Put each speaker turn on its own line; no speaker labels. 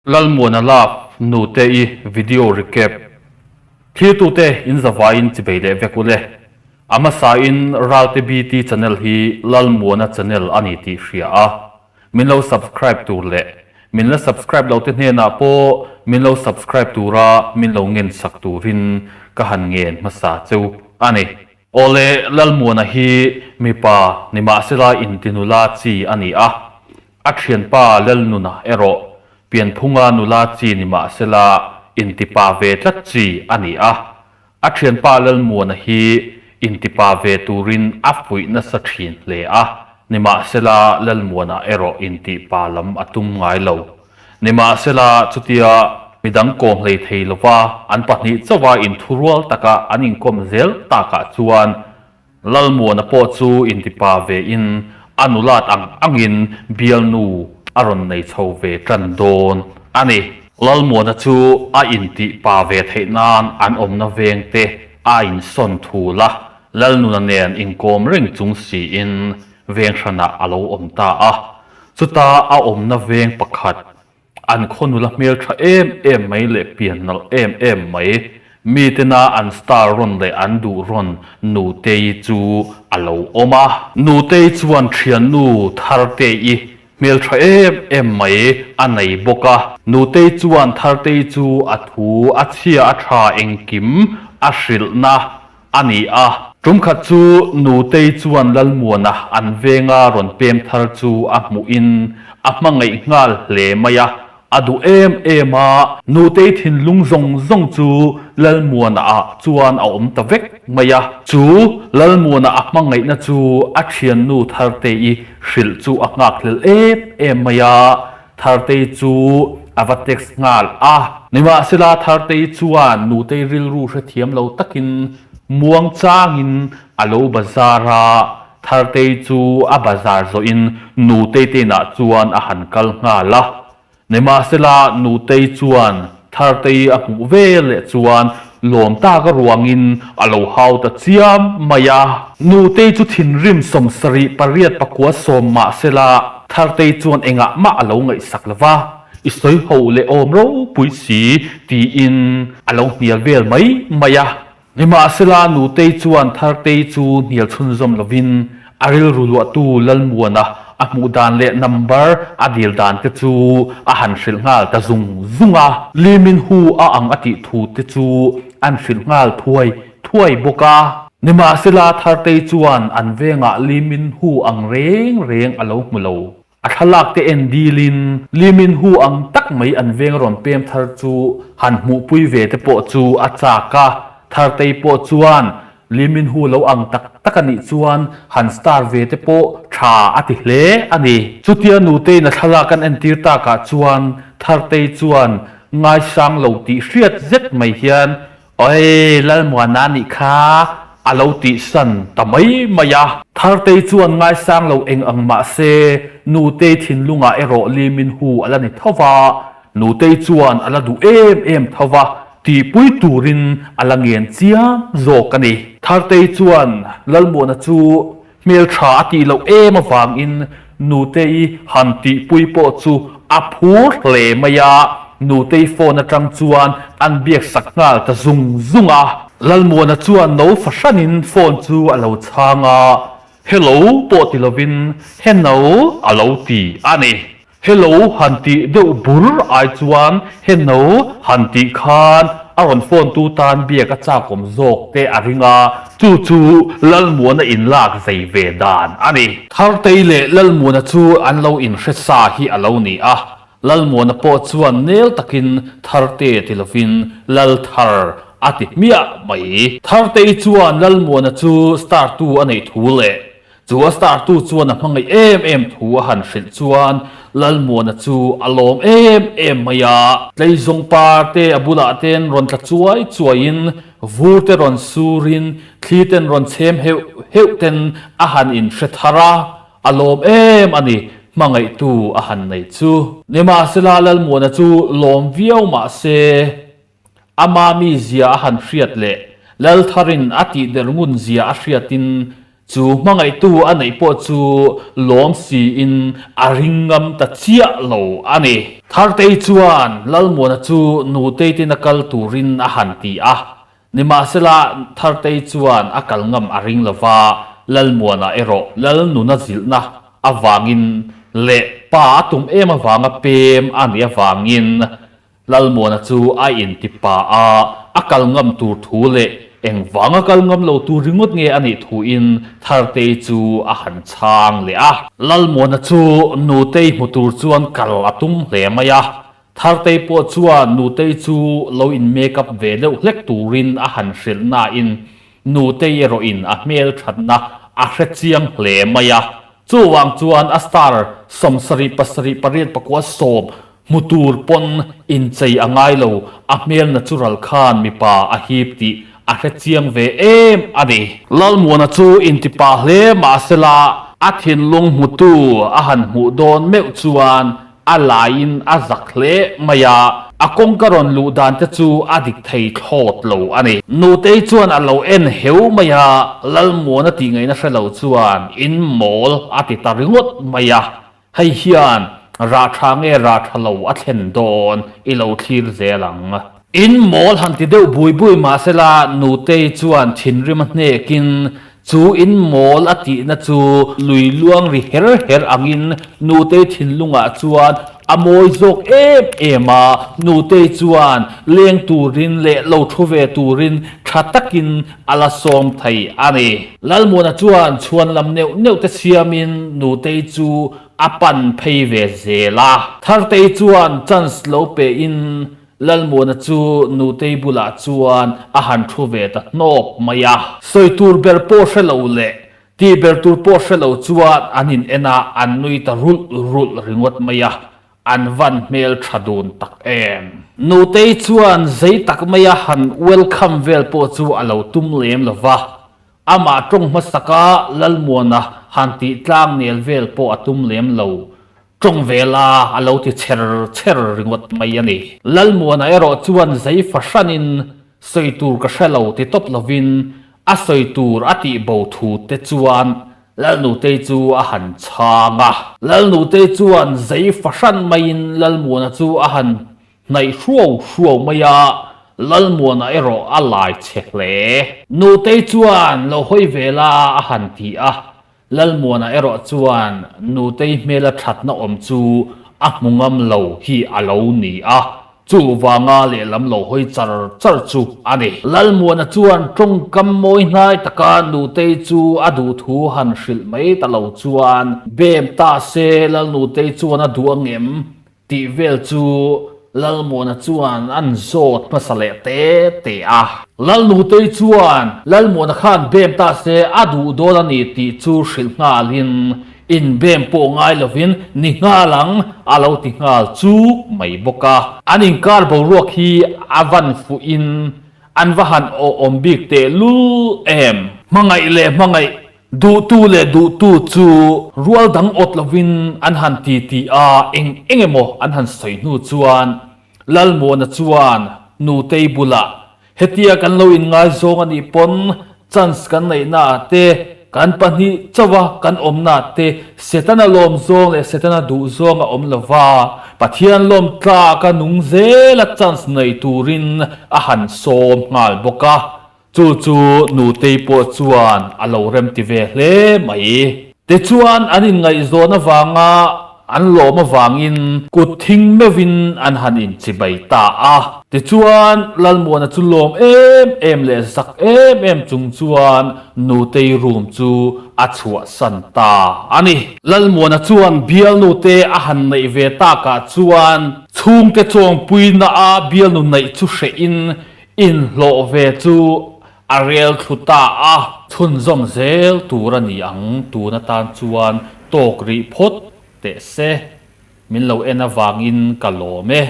Lalmuana Love Nute-i video recap Thiltute in zavaiin chibei leh vek ule. A hmasain Ralte BT channel hi Lalmuana channel a ni tih hria a, min lo subscribe tur leh min la subscribe lo te hnenah pawh min lo subscribe tura min lo ngen sak turin ka han ngen hmasa cheu a ni. Awle, Lalmuana hi mipa nimahsela intinula chi a ni a, a thianpa Lalnuna erawh pianphunga nula chi nimahsela intipa ve tlat chi a ni a, a thianpa Lalmuana hi intipa ve turin a fuih nasa thin hle a, nimahsela Lalmuana erawh intihpa lam a tum ngai lo. Nimahsela, chutia midang kawm hlei thei lova an pahnih chauha inthurual taka an inkawm zel takah chuan Lalmuana pawh chu intipa vein a nulat ang angin bialnu a rawn nei chho ve tan dawn a ni. Lalmuana chu a intihpa ve theih nan an awmna vengte a insawn thul a, Lalnuna nen inkawm reng chung siin veng hranah a lo awm ta a. Chuta a awmna veng pakhat, an khaw nula hmel tha em em mai leh pian nalh em em mai, mitena an star rawn leh an duh rawn Nutei chu a lo awm a. Nutei chuan thiannu Thartei hmel tha em em mai a nei bawk a. Nutei chuan Thartei chu a thu a chhia a tha engkim a hrilhna A ni a, tumkhat chu Nutei chuan Lalmuana an venga rawn pem thar chu a hmuhin a hmangaih nghal hle mai a, a duh em em a. Nutei thinlung zawng zawng chu Lalmuana ah chuan a awm ta vek mai a. Chu Lalmuana a hmangaihna chu a thiannu Thartei hrilh chu a nghakhlel em em mai a, Thartei chu a va text nghal a. Nimahsela Thartei chuan Nutei rilru hrethiam lo takin muang changin a lo bazar a, Thartei chu a bazar zawhin Nutei te inah chuan a han kal nghal a. Nimahsela Nutei chuan Thartei a hmuh veleh chuan lawm tak a ruangin a lo hau ta chiam mai a. Nutei chu thinrim 78 pakua sawm mahsela Thartei chuan engah mah a lo ngaihsak lo va, I sawi ho leh awm ropui si tiin a lo hnial vel mai mai a. Nimahsela Nutei chuan Thartei chu hnial chhunzawm lovin a rilru luahtu Lalmuana a hmuh dan leh number a dil dan te chu a han hrilh nghal ta zung zung a. Lee Min Ho a ang a tih thu te chu an hrilh nghal thuai thuai bawk a. Nimahsela Thartei chuan an vengah Lee Min Ho ang reng reng a lo hmu lo. A thlalak te en dilin Lee Min Ho ang tak mai an veng rawn pem thar chu han hmuhpui ve te pawh chu a chak a. Thartei pawh chuan Lee Min Ho lo ang tak tak a nih chuan han star ve te pawh tha a ti hle a ni. Chutia Nutei'n a thlalak an entir takah chuan Thartei chuan ngaisang lo tih hriat zet mai hian Oi, Lalmuana nih kha a lo tihsan ta mai mai a. Thartei chuan ngaisang lo eng ang mah se, Nutei thinlungah erawh Lee Min Ho a la ni tho va, Nutei chuan a la duh em em tho va, tihpui turin a la ngen chiam zawk a ni. Thartei chuan Lalmuana chu Hmeltha a tih loh em avangin Nutei han tihpui pawh chu a phur hle mai a, Nutei phone atang chuan an biak sak nghal ta zung zung a. Lalmuana chuan no fahranin phone chu a lo chhang a, Hello pawh ti lovin Heno a lo ti a ni. Hello han tih deuh bur ai chuan Heno han tih khan a rawn phone tu tan biak a chakawm zawk te a ring a, chu chu Lalmuana inlak zei ve dan a ni. Thartei leh Lalmuana chu an lo inhre sa hi a lo ni a, Lalmuana pawh chuan nel takin Tharte ti lovin Lalthar a ti hmiah mai. Thartei chuan Lalmuana chu star tu a neih thu leh Chu a star tu chuan a hmangaih em em thu a han hrilh chuan Lalmuana chu a lawm em em mai a. Tleizawng par te a bulah ten rawn tla chuai chuaiin vur te rawn surin thli ten rawn chhem heuh heuh ten a han inhre thar a, a lawm em a ni hmangaihtu a han nei chu. Nimahsela Lalmuana chu lawm viau mahse Ama mi zia a han hriat leh Laltharin a tihder ngun zia a hriatin Chu hmangaihtu a neih pawh chu lawm siin a ring ngam ta chiah lo a ni. Thartei chuan Lalmuana chu Nutei tina kal turin a han ti a. Nimahsela, Thartei chuan a kal ngam a ring lo va, Lalmuana erawh Lalnuna zilhna avangin leh pa a tum em avanga pem a nih avangin Lalmuana chu a inti pa a, a kal ngam tur thu leh engvanga kal ngam lo tur ringawt nge a nih thuin Thartei chu a han chhang leh a. Lalmuana chu Nutei hmu tur chuan kal a tum hle mai a, Thartei pawh chuan Nutei chu lo in make up ve deuh hlek turin a han hrilh nain Nutei erawhin a hmel thatna a hre chiang hle mai a. Chuvang chuan a star 70 7 8 9 10 hmu tur pawn inchei a ngai lo, a hmel natural khan mipa a hip tih a hre chiang ve em a ni. Lalmuana chu intipa hle mahsela a thinlung hmutu a han hmuh dawn meuh chuan A laiin a zak hle mai a, a kawngka rawn luh dan te chu a dik thei thlawt lo a ni. Nutei chuan a lo en heu mai a, Lalmuana tih ngaihna hre lo chuan in mawl a ti ta ringawt mai a, hei hian rah tha nge rah tha lo a thlen dawn i lo thlir zel ang. In mawl han ti deuh bui bui mahsela Nutei chuan thinrim a hnekin Chu in mawl a tihna chu lui luang ri her her angin Nutei thinlungah chuan a mawi zawk em em a, Nutei chuan leng turin leh lo thu ve turin tha takin a la sawm thei a ni. Lalmuana chuan chhuan lam neuh neuh te siamin Nutei chu a pan phei ve zel a. Thartei chuan chance lo pein Lalmuana chu Nutei bulah chuan a han thu ve ta hnawk mai a. Sawi tur ber pawh hre lo leh tih ber tur pawh hre lo chuan an in en a, an nui ta rulh rulh ringawt mai a, an van hmel tha dun tak em. Nutei chuan zei tak maia han welcome vel pawh chu a lo tum lem lo va, amah tawng hmasaka Lalmuana han tih tlang nel vel pawh a tum lem lo. Tawng ve la a lo ti cher cher ringawt mai a ni. Lalmuana erawh chuan zei fahranin sawi tur ka hre lo ti tawp lovin a sawi tur a tih bo thu te chuan Lalnutei chu a han chhang a. Lalnutei chuan zei fahran maiin Lalmuana chu a han hnaih hruau hruau mai a, Lalmuana erawh a lai chhe hle. Nutei chuan lo hawi ve la a han ti a, Lalmuana erawh chuan Nutei hmela thatna awm chu a hmu ngam lo hi a lo ni a, chuvanga lehlam lo hawi char char chu a ni. Lalmuana chuan tawngkam mawi hnai taka Nutei chu a duh thu han hrilh mai ta lo chuan bem ta se Lalnutei chuan a duh angem Tih vel chu Lalmuana chuan an zawt hmasa leh te te a. Lalnutei chuan Lalmuana khan bem ta se a duh dawn a ni tih chu hrilh nghalin inbem pawh ngai lovin ni nghal ang a lo ti nghal chuk mai bawk a. An inkar boruak hi a van fuhin an va han awhawm bik tehlul em. Hmangaih leh hmangaih Duhtu leh duhtu chu rual dang awt lovin an han ti ti a, eng eng emaw an han sawi hnu chuan Lalmuana chuan Nutei bulah, Hetia kan lo inngaizawng a nih pawn chance kan neihnaah te, kan pahnih chauha kan awmnaah te Setana lawm zawng leh Setana duh zawng a awm lova, Pathian lawm tlaka nung zela chance nei turin a han sawm nghal bawk a. Chu chu Nutei pawh chuan a lo remti ve hle mai. Tichuan an inngaihzawn avanga an lawm avangin kut thing meuhin an han inchibai ta a. Tichuan Lalmuana chu lawm em em leh zak em em chung chuan Nutei room chu a chhuahsan ta a ni. Lalmuana chuan bialnute a han neih ve takah chuan chhungte chawngpuina a bialnu neih chu hrehin Inhlawh ve chu a rel thlu ta a. Chhunzawm zel tur a ni ang tun atan chuan tawk rih phawt teh se. Min lo en avangin ka lawm e.